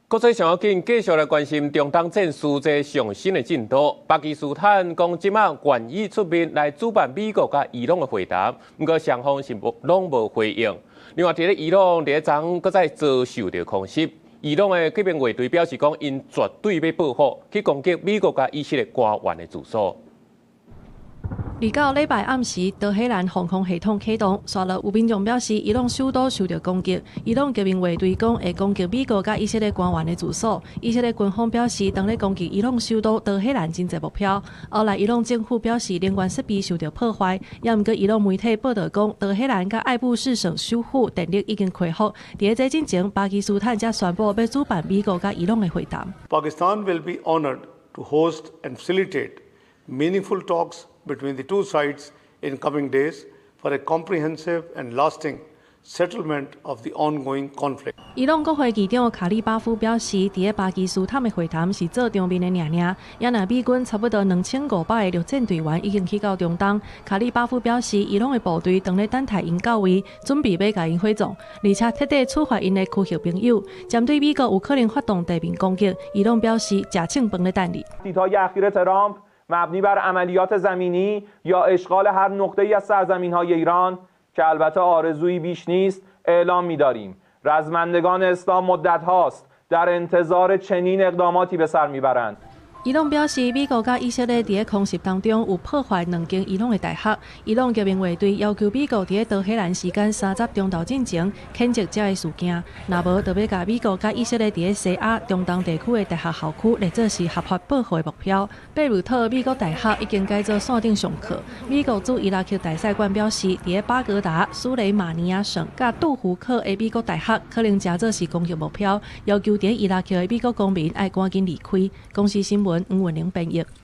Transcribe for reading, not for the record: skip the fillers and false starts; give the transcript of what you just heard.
國際上要緊，繼續來關心中東戰事這上新的進度。巴基斯坦講這馬願意出面來主辦美國佮伊朗的會談，毋過雙方是無攏無回應。另外，佇咧伊朗佇咧昨昏閣再遭受著空襲，伊朗的革命衛隊表示講，𪜶絕對欲報復，去攻擊美國佮以色列官員的住所。二九禮拜暗時，德黑蘭防空系統啟動，煞落有民眾表示，伊朗首都受著攻擊。伊朗革命衛隊講會攻擊美國佮以色列官員的住所。以色列軍方表示，當咧攻擊伊朗首都德黑蘭真濟目標。後來，伊朗政府表示，能源設備受著破壞。也毋過，伊朗媒體報導講，德黑蘭佮愛布士省首府電力已經恢復。佇咧這進前，巴基斯坦才宣布欲主辦美國佮伊朗的會談。 Pakistan will be honored to host and facilitate meaningful talks between the two sides in coming days for a comprehensive and lasting settlement of the ongoing conflict. 伊朗國會議長卡里巴夫表示，佇咧巴基斯坦的會談是做場面的爾爾。也若美軍差不多2500個陸戰隊員已經去到中東。卡里巴夫表示，伊朗的部隊當咧等待𪜶到位，準備欲共𪜶火葬，而且徹底處罰𪜶的區域朋友。針對美國有可能發動地面攻擊，伊朗表示食凊飯咧等你。 مبنی بر عملیات زمینی یا اشغال هر نقطه‌ای از سرزمین‌های ایران که البته آرزویی بیش نیست اعلام می‌داریم رزمندگان اسلام مدت هاست در انتظار چنین اقداماتی به سر میبرند. 伊朗表示，美國佮以色列佇咧空襲當中有破壞兩間伊朗的大學。伊朗革命衛隊要求美國佇咧德黑蘭時間30中晝進前譴責這个事件，若無就欲共美國佮以色列佇咧西亞、中東地區的大學校區列做是合法報復的目標。貝魯特美國大學已經改做線頂上課。美國駐伊拉克大使館表示，佇咧巴格達、蘇雷馬尼亞省佮杜胡克的美國大學可能成做是攻擊目標，要求佇咧伊拉克的美國公民愛趕緊離開。公視新聞黃文玲編譯。